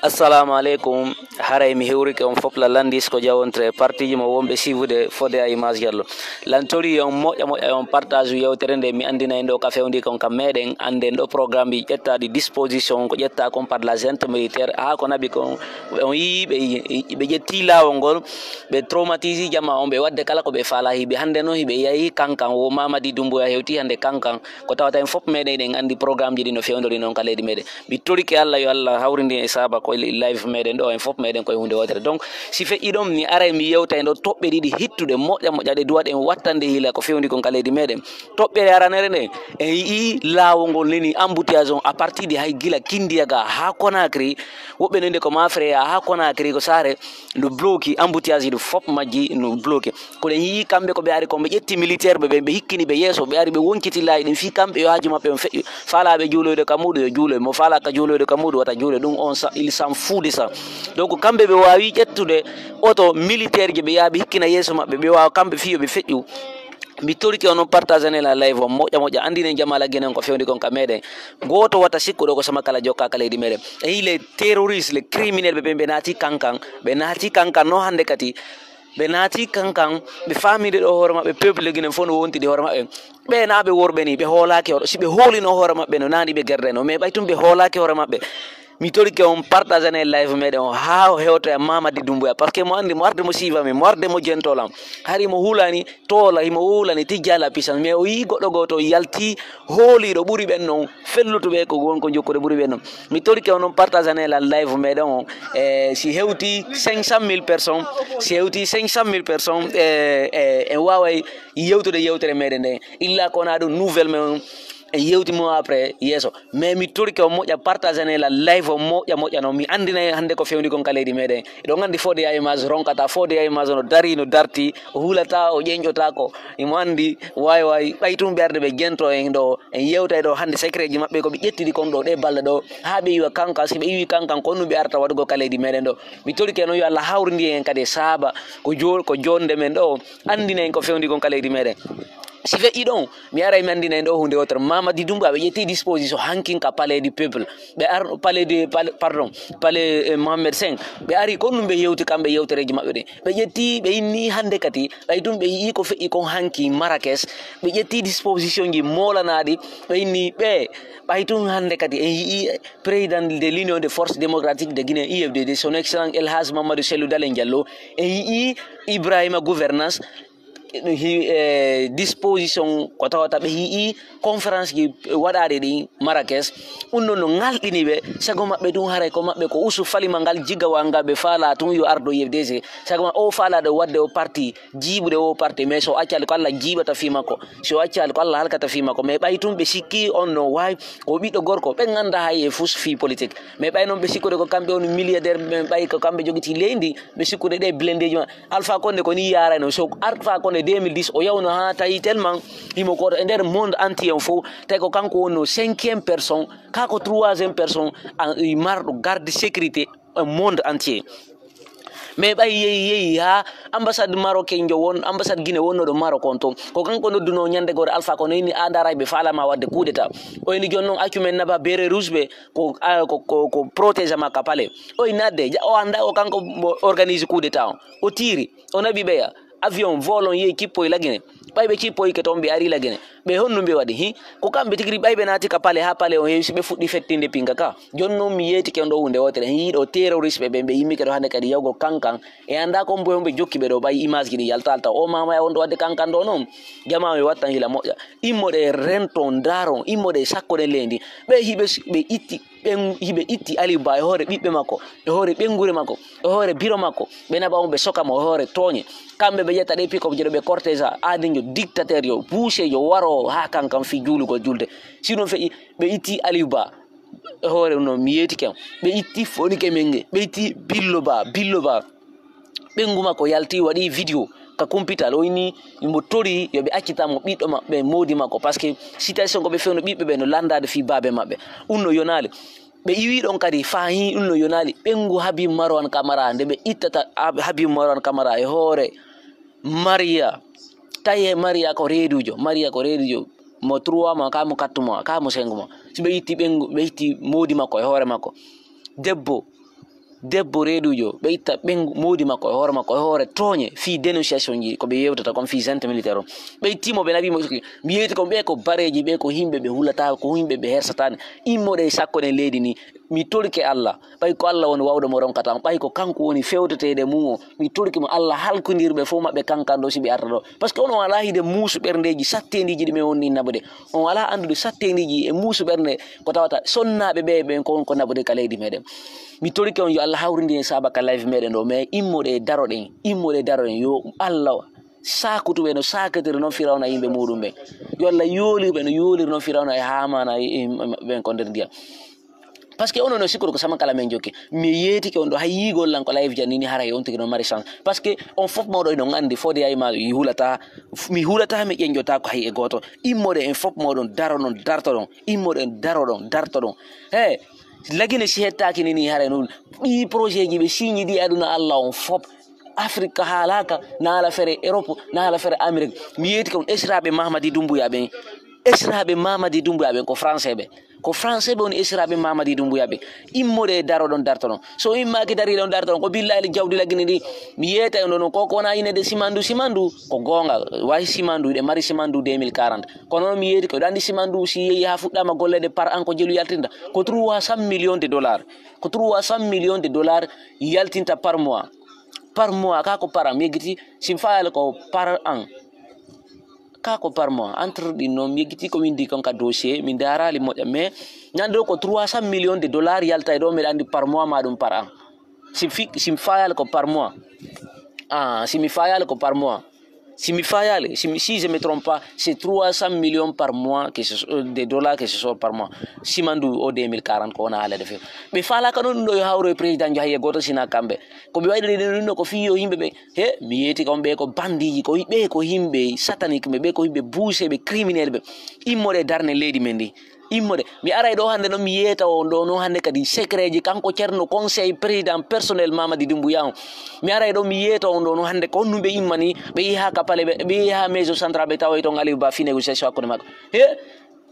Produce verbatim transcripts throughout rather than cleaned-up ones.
Assalamu aleykum. Haray mi hewrike on fof la landis ko jawontre partiji mo wonɓe sivude fode a image jallo. Lantori on moƴƴa moƴƴa on partage yewtere nde mi andinay ɗo ka fewndi kon ka meɗen anden ɗo programme ji ƴettaɗi disposition ko ƴetta kon par la gente militaire ha ko naɓi kon. On yii ɓe ɓe ƴetti lawol ngol ɓe traumatisi jama on ɓe wadde kala ko ɓe faala hiɓe hande noon hiɓe yahi kankan wo mamadi dumbuya hewti hande kankan. Ko tawata en fof meɗen eɗen andi programme ji ɗi no fewndori noon ka leydi meɗen. Mi torike allah yo allah hawrindi e saba ko live meɗen ɗo en fof meɗen koye hunde wotere donc si feƴƴi ɗon mi aray mi yewta e ɗo toɓɓe ɗiɗi hittuɗe moƴƴa moƴƴa ɗe duwaɗen wattande hila ko fewndi kon ka leydi meɗen. Toɓɓere aranere nde en yii laawol ngol neni embouteillage on à partir de hay gila kindiya ga ha conacry woɓɓe nende ko mafreya ha conacry ko saare ndu bloki embouteillage ɗum fof majji ndu bloki. Kono en yii kamɓe ko ɓe ari ko ɓe ƴetti militaire ɓe ɓe hikkini ɓe yeeso ɓe ari ɓe wonciti laayi ɗin fii kamɓe yo haaju maɓɓe on feƴƴu. Faalaaɓe juuloyde ka muuɗum yo juuloy mo faalaaka juuloyde ka muuɗum wata juuloy ɗum on sa il s'en fout de ça. Donc kamɓe ɓe waawi ƴettude oto militaire je ɓe yaha ɓe hikkina yeeso maɓɓe ɓe waawa kamɓe fii yo ɓe feƴƴu. Mi torike onon partage anen la live on moƴƴa moƴƴa andinen jamaa lagginen ko fewndi kon ka meɗen. Gooto wata sikkuɗo ko sama kala jokka ka leydi meɗen. E yii les terroristes les criminels ɓe ɓen ɓe naati kankan ɓe naati kankan no hannde kadi. Ɓe naati kankan ɓe faamide ɗo hoore maɓɓe peuple ginen fof no wontidi hoore maɓɓe. Ɓe na ɓe worɓe ni ɓe hoolaaki hoto si ɓe hoolino hoore maɓɓe no naani ɓe gerdeno mais ɓay tun ɓe hoolaaki hoore maɓɓe. Mi torike on partage ane live meɗen o ha o hewta e mamadi dumbuya parce que mo andi mo arde mo sivami mo arde mo jentolam hari mo hulani toola himo hulani tijjala puissance mais o yii goɗɗo goto yalti hooliɗo ɓuri ɓen non fellutuɓe ko won ko jokkude ɓuri ɓen non. Mi torike on on partage ane lan live meɗen o e si hewti cinq cent mille personnes si hewti cinq cent mille personnes e e en waway yewtude yewtere meɗen nde illa ko wona ɗum nouvelle men en yewti mo après yeeso mais mi torike o moƴƴa partage ane la live o moƴƴa moƴƴa noon mi andinay hannde ko fewndi kon ka leydi meɗen eɗon andi fode ya image ronkata fode ya image no dari no darti o hulata o ƴeñƴotako imo andi wawi wawi ɓay tun ɓerde ɓe jento en ɗo en yewtay ɗo hannde secret ji maɓɓe ko ɓe ƴettidi kon ɗo ɗe balɗe ɗo ha ɓe iwa kankan si ɓe iwi kankan ko ɗum ɓe arata waɗugo ka leydi meɗen ɗo mi torike noon yo allah hawrindi en kadi e saaba ko jo ko jonde men ɗo andina en ko fewndi kon ka leydi meɗen si feƴƴi ɗon mi aray mi andina en ɗo hunde wotere mamadi dumba ɓe ƴetti disposition hankin ka palais du peuple ɓe ar palais de pardon palais eh, mohammed cinq ɓe ari kon ɗum ɓe yewti kamɓe yewtereji maɓɓe ɗe ɓe ƴetti ɓe inni hannde kadi ɓay ɗum ɓe yii ko feƴƴi kon hanki marrakech ɓe ƴetti disposition ji molanaɗi ɓe inni ɓe ɓay tun hannde kadi en yii président de l'union de force démocratique de guinée ufdd son excellence el haj mamadou sellou dalen diallo en yii ibrahima gouvernance e disposition ko tawata ɓe yii conférence ji waɗaɗe ɗi marrakech ɗum ɗon no ŋalɗini ɓe sago maɓɓe ɗum haray ko maɓɓe ko usu falima ngal jigawal ngal ɓe faala tun yo ardo ufdd sago ma o faalaɗo wadde o parti jiiɓude o parti mais so accali ko allah jiiɓata fi makko si o accali ko allah halkata fi makko mais ɓay tun ɓe sikki on no wawi ko ɓiɗɗo gorko ɓe ganda hay e fus fi politique mais ɓay noon ɓe sikkude ko kamɓe on milliardaire ɓe ɓay ko kamɓe jogiti leydi ɓe sikkude ɗe blendeji ma alpha konde ko ni yarayno so alpha konde deux mille dix o yawno ha tawi tellement himo koto e nder monde entier on fof tawi ko kanko wonno cinquième personne ka ko troisième personne marɗo garde sécurité e monde entier mais ɓay yehi yehi ha ambassade marocain jo won ambassade guine wonnoɗo maroc on toon ko kanko nodduno ñande gore alpha kono inni a daray ɓe falama wadde coup d'état o ini joni noon accu men naba bere rouge ɓe ko ko ko protégé ma ka palais o inni adde o anda o kanko organise coup d'état on o tiiri o naɓi ɓeya avion vol on yehi cippoy lagine ɓay ɓe cippoyke toon ɓe ari lagine ɓe honno mbi waɗi hi ko kamɓe tigi ri ɓay ɓe naati ka pale ha pale on heewi si ɓe fuɗɗi fettinde pinga ka joni noon mi yeetike on ɗo hunde wotere hi yiɗo terroriste ɓe ɓe ɓe yimmike ɗo hannde kadi yawgo kankan e annda kon boy on ɓe jokki ɓe ɗo ɓay image ji ɗi yalta alta o mamaya on ɗo wadde kankan ɗo noon jama mi wattan hila moƴƴa immoɗe renton ndaron immoɗe sakkoɗen leydi ɓe hiɓe ɓe itti ɓen hiɓe itti aliou ba e hoore ɓiɓɓe makko e hoore ɓengure makko e hoore biro makko ɓe naɓa on ɓe soka mo e hoore tooñe kamɓe ɓe ƴetta ɗe pikoɓe jeɗo ɓe cortége a aadijo dictateur yo boucher yo waro ha kankan fi juulugol julde sinon feƴƴi ɓe itti aliou ba e hoore no mi yeetike on ɓe itti fonike menge ɓe itti billo ba billo ba ɓengu makko yalti waɗi vidéo ka kumpital o inni mo tori yo ɓe accita mo ɓiɗɗo maɓɓe modi makko par ce que situation ko ɓe fewno ɓiɓɓe ɓe no landade fi baabe maɓɓe ɗum no yonali ɓe iwi ɗon kadi fahi ɗum no yonali ɓengu habib marwan camara nde ɓe ittata habib marwan camara e hoore maria tawi e maria ko reedujo maria ko reedujo mo trois mois ka mo quatre mois ka mo cinq mois si ɓe itti ɓengu ɓe itti modi makko e hoore makko debbo Debbo reedujo, ɓe itta ɓen moodi makko e hoore makko, e hoore tooñe, fii dénonciation ji, ko ɓe yewtata kon fii junte militaire on. Ɓe itti mo, ɓe naɓi mo, mi yeeti kon, ɓe ko bareeji, ɓe ko yimɓe ɓe hulata, ko yimɓe ɓe hersataani. Immoɗe sakkoɗen leydi ni, mi torike Allah, ɓay ko Allah woni wawɗo mo ronkata on, ɓay ko kanko woni fewteteede mum o, mi torike mo Allah halkondir ɓe fof maɓɓe kankan ɗo si ɓe arta ɗo. Parce que on, on alaa hiɗen muusu ɓerndeeji satteendiji ɗi men wonni naɓude. On alaa anndude satteendiji e muusu ɓernde ko tawata sonnaaɓe ɓe, ɓen ko, ko naɓude ka leydi meɗen. Mi torike on, yo Allah hawrindin en saaba ka live meɗen ɗo, mais immoɗe daroɗen, immoɗe daroɗen, yo Allah saakutu ɓe no saakitiri non Firawna e yimɓe muɗum ɓen. Yo Allah yoolir ɓe no yooliri non Firawna e Haamaana e, e, ɓen ko nder ndiyam. Parce que onon no sikkude ko sama kala men jokki. Mi yeetike on ɗo, hay yiigol lan ko live jan nini, haray on tigi no mari chance. Parce que on fof mawɗo hiɗon anndi, fodde ay ma mi hulata, mi hulata, mi ƴeñƴota ko hay e gooto. Immoɗe en fof mawɗon, daroɗon, dartoɗon. Immoɗen daroɗon, dartoɗon. He, Lagine si hettaaki ni, ni haray no ɗi projet ji ɓe signi ɗi aduna Allah on fof. Afrique haalaaka, na haala fere Europe, na haala fere Amérique. Mi yeetike on esiraaɓe Mamadi Doumbouya ɓen. Esiraaɓe Mamadi Doumbouya ɓen ko français ɓe. Ko français ɓe woni esiraaɓe Mamadi Doumbouya ɓe. Immoɗe e daroɗon dartoɗon. So immaaki dariɗon dartoɗon, ko billahi jawdi Lagine ndi. Mi yeeta e on ɗon, ko, ko wona inede Simandu, Simandu. Ko goonga, way Simandu, hiɗe mari Simandu deux mille quarante. Kono noon mi yeeti ko, hiɗa anndi Simandu si yehi haa fuɗɗaama golleede par an ko jelu yaltinta? Ko trois cents millions de dollars. Ko trois cents millions de dollars yaltinta par mois. Par mois, ka ko par an. Mi yeggiti, si mi fayaali ko par an. Ka ko par mois. Entre ɗin noon, mi yeggiti ko winndi kon ka dossier, mi ndaaraali moƴƴa. Mais, ñande ɗo ko trois cents millions de dollars yalta e ɗo, miɗa anndi par mois ma ɗum par an. Si fi-, si mi fayaali ko par mois. Ah, si mi fayaali ko par mois. Si mi fayaali, si mi, si je me trompe pas, c'est trois cents millions par mois que ce soit, de dollars que ce soit par mois. Simandu o deux mille quarante ko wona haalede few. Ɓe faalaaka noon ɗum ɗo yo hawro e président jo, hay e gooto sina kamɓe. Ko ɓe waɗi ɗum ɗo ko fii yo yimɓe ɓe, he, mi yeeti ko on ɓe ko bandiji, ko ɓe ko yimɓe satanique ɓe, ɓe ko yimɓe buuseɓe, criminel ɓe. Immoɗe darne leydi men ndi. Immoɗe. Mi aray ɗo hannde noon mi yeeta on ɗo noon hannde kadi secret ji, kanko Ceerno conseil président personnel Mamadi Doumbouya on. Mi aray ɗo mi yeeta on ɗo noon hannde ko honno ɓe immani, ɓe yehi haa ka palais, ɓe, ɓe yehi haa maison centrale, ɓe tawoyi toon Aliou Ba fii négociation hakkunde maɓɓe. He?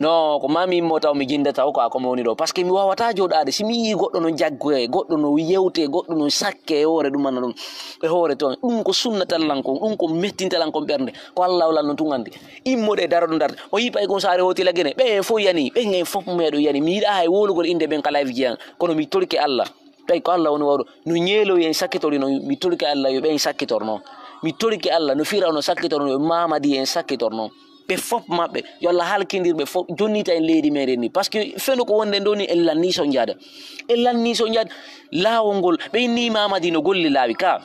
Non, ko maa mi immo taw mi jinnda taw ko a ko mi woni ɗo. Parce que mi waawataa jooɗaade. Si mi yii goɗɗo no jaggoye, goɗɗo no yewte, goɗɗo no sakke e hoore ɗum anna ɗum. E hoore toon. Ɗum ko sunnatal lan kon, ɗum ko mettintal lan kon ɓernde. Ko Allah wala non tun anndi. Immoɗe daroɗo darde. O yii pay kon saare hooti Lagine. Ɓe en fof yani, ɓen en fof meeɗo yani. Mi yiɗaa hay wowlugol innde ɓen ka live ji an. Kono mi torike Allah. Tawi ko Allah woni wawɗo. No ñeeloyi en sakkitori non, mi torike Allah yo ɓen sakkitor non. Mi torike Allah no Firawna sakkitor non, yo Mamadi en sakkitor non. Ɓe fof maɓɓe, yo Allah halkindir ɓe fof, jonnita en leydi meɗen ndi. Parce que fewndo ko wonde ɗo ni, en lanni so njaada. En lanni so njaada. Laawol ngol, ɓe inni Mamadi no golli laawi ka.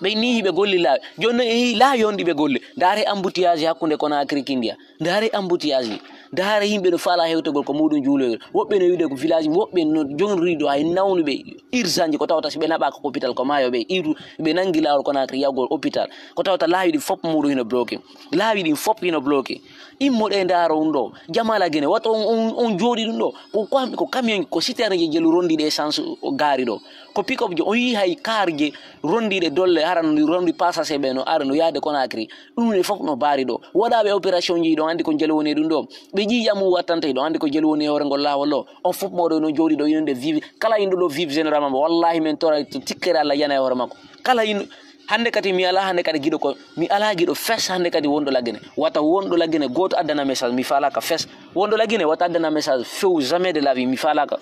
Ɓe inni hiɓe golli laawi. Jooni non en yii laawi on ɗi ɓe golli. Ndaare embouteillage hakkunde Conakry Kindia. Ndaare embouteillage. Ndaare yimɓe no faala hewtogol ko muɗum juuloyol. Woɓɓe no wiide ko village, woɓɓe no jonri ɗo hay nawnuɓe urgence ko tawata si ɓe naɓaaka ko hôpital ko maayo ɓe iru, ɓe nangi laawol Conakry yahgol hôpital. Ko tawata laawi ɗi fof muɗum hino bloqué. Laawi ɗin fof hino bloqué. Immoɗe ndaaro ɗum ɗo. Jamaa Lagine, wata on, on, on jooɗi ɗum ɗo. Ko, ko, ko camion, ko citerne je jelu rondiɗe essence o gaari ɗo. Ko pick-up je, on yii hay car je rondiɗe dolle, hara no rondi passager ɓe no ara no yahde Conakry. Ɗum ne fof no baari ɗo. Waɗaaɓe opération ji ɗon anndi ko jelu woni e ɗum ɗo. Ɓe ƴiiƴam mum wattante ɗo anndi ko jelu woni e hoore ngol laawol ɗo. On fof mawɗo no jooɗi ɗo yonde vive. Kala inɗo ɗo vive généralement mo. Wallahi men toray to tikkere Allah yana e hoore makko. Kala inɗo, hannde kadi mi alaa hannde kadi giɗo ko, mi alaa giɗo fes hannde kadi wonɗo Lagine. Wata wonɗo Lagine gooto addana message, mi faalaaka fes. Wonɗo Lagine wata addana message few jamais de la vie, mi faalaaka.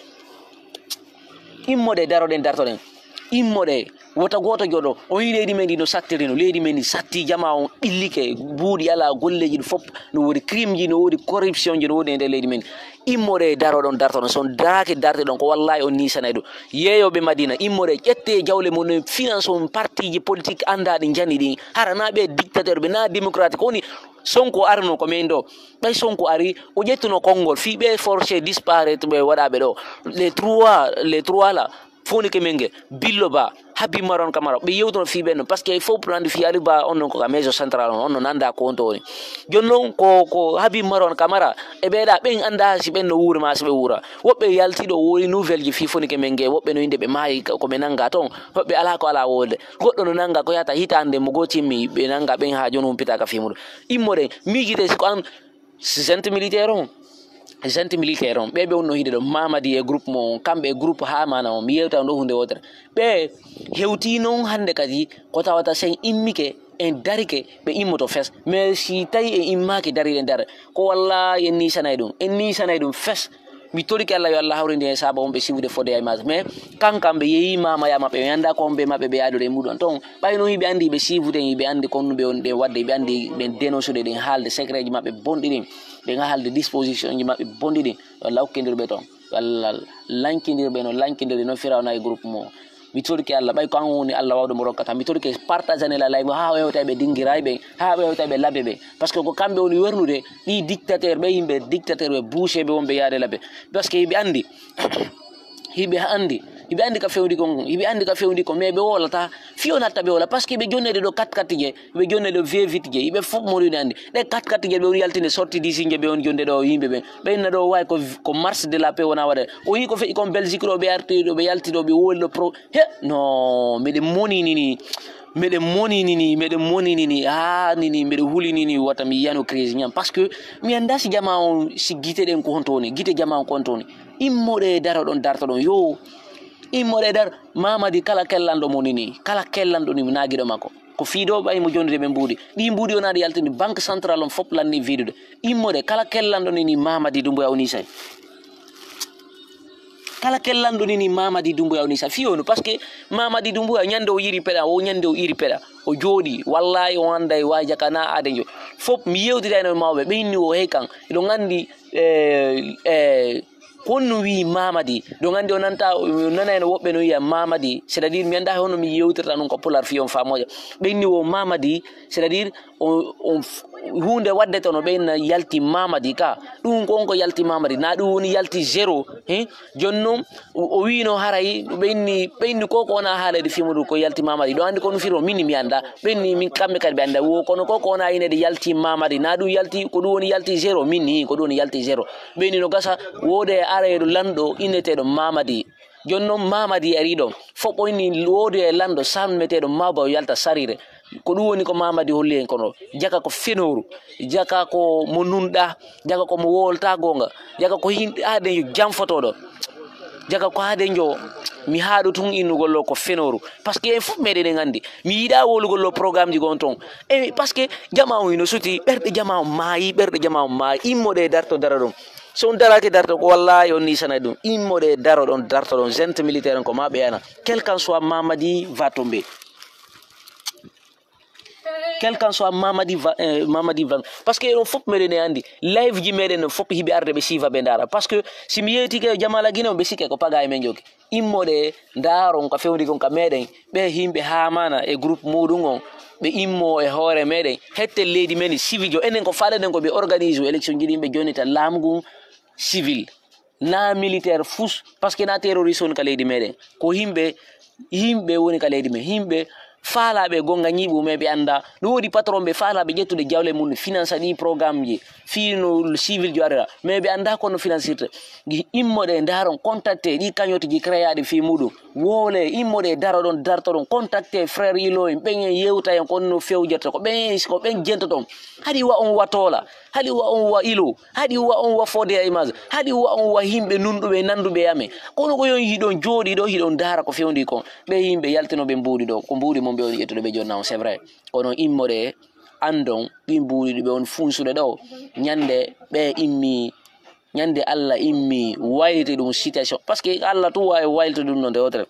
Immoɗe daroɗen dartoɗen. Immoɗe. Wota gooto jooɗo. On yii leydi men ndi no sattiri no. Leydi men ndi satti, jamaa on ɓillike, buuɗi alaa, golleeji ɗi fof no woodi, crime ji no woodi, corruption ji no woodi e nder leydi men. Immoɗe daroɗon dartoɗon. So on daraaki darteɗon ko wallahi on niisanay ɗum. Yeeyooɓe Madina, immoɗe ƴette jawle mon, finance on, parti ji politique anndaaɗi njani ɗin. Hara na ɓe dictateur ɓe, na démocratique. Ko woni Sonko arno ko men ɗo. Ɓay Sonko ari, o ƴettuno konngol, fii ɓe forcé disparaître ɓe waɗaaɓe ɗo. Les trois, les trois là, Fonike Mengue, Billo Ba, Habib Maron Camara, ɓe yewtuno fii ɓen ɗon. Parce que fof pour anndi fii Aliou Ba on non ko ka maison centrale on, on non anndaa ko on to woni. Jooni non ko, ko Habib Maron Camara, e ɓeeɗa ɓen anndaa si ɓen no wuuri maa si ɓe wuura. Woɓɓe yalti ɗo woodi nouvelle ji fii Fonike Mengue, woɓɓe no innde ɓe maayi ko ɓe nannga toon, woɓɓe alaa ko alaa wonde. Goɗɗo no nannga ko yahata hitaande mo goo timmi, ɓe nannga ɓen haa jooni humpitaaka fii muɗum. Immoɗen, miijide si ko an, Junte militaire on, Gente militaire on, ɓe ɓe wonno hide ɗo, Mamadi e groupe mo on, kamɓe e groupe Hamana on, mi yewta on ɗo hunde wotere. Ɓe hewti noon hannde kadi ko tawata sen immike, en darike, ɓe immoto fes. Mais si tawi en immaaki dariɗen dara, ko wallahi en niisanay ɗum, en niisanay ɗum fes. Mi torike Allah yo Allah hawrinde en saaba on ɓe siwude fodde e maas. Mais kankan ɓe yeeyi mamaya maɓɓe, ɓe annda ko on ɓe maɓɓe ɓe yaadori e muɗum toon. Ɓay noon hiɓe anndi ɓe siifude, hiɓe anndi ko on ɓe woni ɗen waɗde, hiɓe anndi ɓe dénoncude ɗen haalde secret ji maɓɓe bonɗi ɗin, ɗen haalde disposition ji maɓɓe bonɗi ɗin. Yo Allah hokkindir ɓe toon. Yo Allah lankindir ɓe no lankindiri no Firawna e groupe mo. Mi torike Allah, ɓay ko an woni Allah wawɗo mo rokkata. Mi torike partage ne la live, haa o hewta ɓe dingiray ɓe, haa o hewta ɓe labbe ɓe. Parce que ko kamɓe woni wernude ɗi dictateur ɓe, yimɓe dictateur ɓe, boucher ɓe wonɓe yaade labbe. Parce que hiɓe anndi, hiɓe anndi, hiɓe anndi ka fewndi kon, hiɓe anndi ka fewndi kon, mais ɓe wolata, fiyo natta ɓe wola. Parce que ɓe jonnede ɗo kat kat je, ɓe jonnede ɗo vevit je, ɓe fof mo ɗum anndi. Ɗe kat kat je ɓe woni yaltinde sorti dix je ɓe woni jonde ɗo yimɓe ɓe. Ɓe inna ɗo wawi ko, ko marche de la paix wona waɗa. O yi ko feƴi kon Belgique ɗo, ɓe arti ɗo, ɓe yalti ɗo, ɓe woli ɗo pro. He, no, meɗen monini ni. Meɗen monini ni, meɗen monini ni. Ah, nini, meɗen hulini ni, wata mi yano crise ñam. Parce que mi annda si jama on, si gite ɗen ko honto woni, gite jama on ko honto woni. Immoɗe daro ɗon, darto ɗon. Yo, immoɗe dar, Mamadi kala kellanɗo mo nini, kala kellanɗo ni naagiɗo makko. Ko fii ɗo ɓay mo jondude ɓe mbuuɗi. Ɗi mbuuɗi wonaaɗi yaltini, Banque Centrale on fof lanni viidude. Immoɗe, kala kellanɗo ni, ni Mamadi Doumbouya o ni say. Kala kellanɗo ni, ni Mamadi Doumbouya o ni say. Fii ono, parce que Mamadi Doumbouya ñande o yiri peɗa, o ñande o yiri peɗa. O jooɗi, wallahi o annday waaja kana aade njo. Fof mi yewtidayno e mawɓe, ɓe inni o hey kan. Eɗon anndi, eh, eh, Ko honno wiyi Mamadi? Ɗo nganndi o nanta, o nanayno woɓɓe no wiya Mamadi, c'est-à-dire mi anndaa honno mi yewtirta ɗum ko Pulaar fii on faamooja. Ɓe inni wo Mamadi, c'est-à-dire on, on f-, huunde waɗde toon, ɓe inna yalti Mamadi ka. Ɗum ko on ko yalti Mamadi, na ɗum woni yalti zéro, hein? Jooni noon, o, o wiino haray, ɓe inni, ɓe inni ko, ko wona haalede fii muɗum ko yalti Mamadi. Ɗo anndi ko ɗum firo, min mi anndaa. Ɓe inni min kamɓe kadi ɓe anndaa. Wo kono ko, ko wona inede yalti Mamadi. Na ɗum yalti, ko ɗum woni yalti zéro, min ni ko ɗum woni yalti zéro. Ɓe inni no gasa, woode e areeɗo lanɗo inneteeɗo Mamadi. Jooni noon Mamadi ari ɗo. Fof o inni woode e lanɗo sammeteeɗo Maba o yalta sarire. Ko ɗum woni ko Mamadi holli en kono. Jaka ko fenooru. Jaka ko mo nunɗa. Jaka ko mo wowlata goonga. Jaka ko hin-, aaden yo jam fotooɗo. Jaka ko aaden yo mi haaɗo tun innugol ɗo ko fenooru. Parce que en fof meɗen en anndi. Mi yiɗaa wowlugol ɗo programme ji gon toon. E, parce que jama on hino suti, ɓerɗe jama on maayi, ɓerɗe jama on maayi. Immoɗe darto daro ɗon. So on daraaki darto ko wallahi on niisanay ɗum. Immoɗe daro ɗon, darto ɗon. Gente militaire en ko ma ɓe ana. Quel qu'en soit Mamadi va tomber. Quel qu'en soit Mamadi va, eh, Mamadi va. Parce que on fof meɗen e anndi. Live ji meɗen on fof hiɓe arde ɓe siifa ɓe ndaara. Parce que si mi yewtike e Jamala Gine on ɓe sikke ko paga e men jogi. Immoɗe ndaaron ka fewndi kon ka meɗen. Ɓe yimɓe Hamana e groupe muɗum on. Ɓe immo e hoore meɗen. Hette leydi men civil jo. Enen ko faaleɗen ko ɓe organise élection ji ɗin ɓe jonnita laamu ngun civil. Na militaire fus, parce que na terroriste woni ka leydi meɗen. Ko yimɓe, yimɓe woni ka leydi men. Yimɓe faalaɓe gonga ñiiɓu, mais ɓe annda. No woodi patron ɓe faalaɓe ƴettude jawle mum, finansa ɗi programme ji. Fii no civil jo arira, mais ɓe annda kono finansirte. Gi-, immoɗe, ndaron, contacte ɗi cagnotte ji créaɗi fii muɗum. Wowle, immoɗe, daroɗon, dartoɗon, contacte frère Ilo en, ɓen en yewta en, kono no fewjata ko ɓen, ko ɓen jentoton. Haɗi wa on wa Toola, haɗi wa on wa Ilo, haɗi wa on wa Fodé Image, haɗi wa on wa yimɓe nunɗuɓe, nanduɓe e amen. Kono ko yon hiɗon jooɗi ɗo, hiɗon ndaara ko fewndi kon. Ɓe yimɓe yaltinoɓe mbuuɗi ɗo, ko mbuuɗi mon ɓe on ƴettude ɓe jonna on, c'est vrai. Kono immoɗe, andon, ɗin mbuuɗi ɗi ɓe on funsude ɗo, ñande ɓe immi, ñande Allah immi wayliti ɗum situation. Parce que Allah tun wawi waylito ɗum no nde wotere.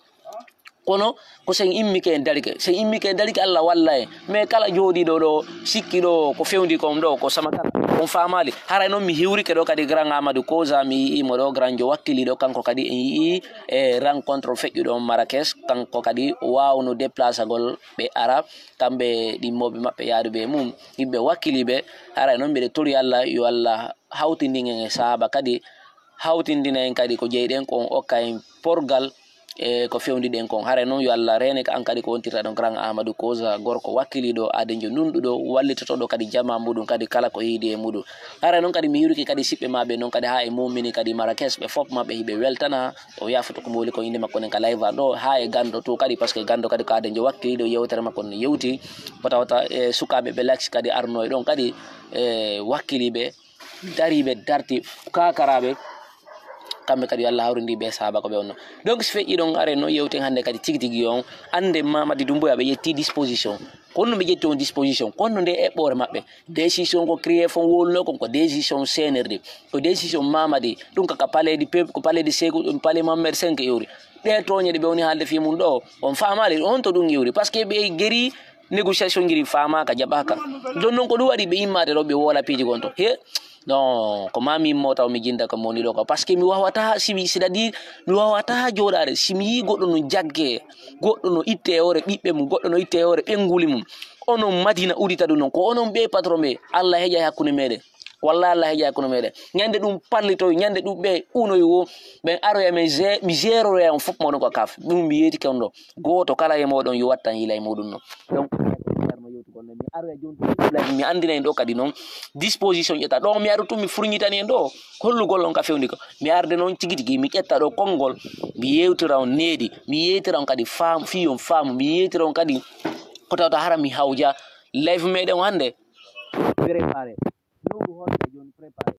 Kono ko sen immike en darike. Sen immike en darike, Allah walla en. Mais kala jooɗiɗo ɗo, sikki ɗo, ko fewndi kon ɗo, ko sama kala. On faamaali. Haray noon mi hiwrike ɗo kadi Grand Amadou Koza, mi yi'i mo ɗo, Grand Jo wakkiliiɗo, kanko kadi en yi'i e rencontre feƴƴuɗo on Marrakech, kanko kadi waawno déplacagol ɓe ara, kamɓe ɗimmoɓe maɓɓe yaaduɓe e mum, yimɓe wakkiliiɓe. Haray noon mbiɗa tori Allah, yo Allah hawtindin en e sahaaba kadi, hawtindina en kadi ko jeyɗen kon, okka en porgal e ko fewndi ɗen kon. Haray noon yo Allah reene ka an kadi ko wontirta ɗon Grand Amadou Koza, gorko wakkiliiɗo, aadenjo nunɗuɗo, wallitotoɗo kadi jamaa muɗum kadi kala ko heedi e muɗum. Haray noon kadi mi hiwrike kadi siɓɓe ma ɓe noon kadi haa e mumini kadi Marrakech, ɓe fof maɓɓe hiɓe weltana. O yaafoto ko mowli ko innde makko nen ka live an ɗo, haa e ganndo to kadi, parce que ganndo kadi ko aadenjo wakkiliiɗo, yewtere makko ne yewti. Ko tawata e sukaaɓe ɓe laksi kadi arno e ɗon kadi e wakkiliiɓe. dariiɓe darti kakaraaɓe, kamɓe kadi yo Allah hawrindi ɓe saaba ko ɓe wonno. Donc si feƴƴi ɗon, are no yewten hannde kadi tigi tigi on, annde Mamadi Doumbouya ɓe ƴetti disposition. Kono ɓe ƴetti on disposition, kono nde eɓɓore maɓɓe, décision ko crié fon woluno kon ko décision C N R D, ko décision Mamadi, ɗum kaka palais du peuple, ko palais du Sékou, ɗum palais Mohamed cinq iwri. Ɗe tooñe ɗe ɓe woni haalde fii mum ɗo, on faamaali on to ɗum iwri, parce que ɓe geri négociation ngiri faamaaka, jaɓaaka. Ɗon non ko ɗum waɗi ɓe immaade ɗo, ɓe woola piiji gon to. He, non, ko ma mi immo taw mi jinda ko mi woni ɗo ko. Parce que mi wawata, si mi, c'est-à-dire, mi wawata jooɗaade. Si mi yii goɗɗo no jagge, goɗɗo no itte e hoore ɓiɓɓe mum, goɗɗo no itte e hoore ɓennguli mum, onon Madina udita ɗum non. Ko onon ɓe patron ɓe, Allah heƴa e hakkunde meɗen. Walla Allah heƴa e hakkunde meɗen. Ñande ɗum pallitoy, ñande ɗum ɓe unoy wo, ɓen aroya men gé-, mi géroroya on fof moɗon ko kaf. Ɗum mi yeetike on ɗo. Gooto kala e moɗon yo wattan yila e muɗum non. Donc, mi aroya jooni, mi anndina en ɗo kadi noon disposition ƴetta. Ɗo mi ara tun mi furñitani en ɗo hollugol on ka fewndi ko. Mi arde noon tigi tigi, mi ƴetta ɗo konngol, mi yewtira on needi, mi yewtira on kadi faam-, fii on faamu, mi yewtira on kadi ko tawta hara mi hawja live meɗen o hannde. Préparé. Nowru hoore jooni préparé.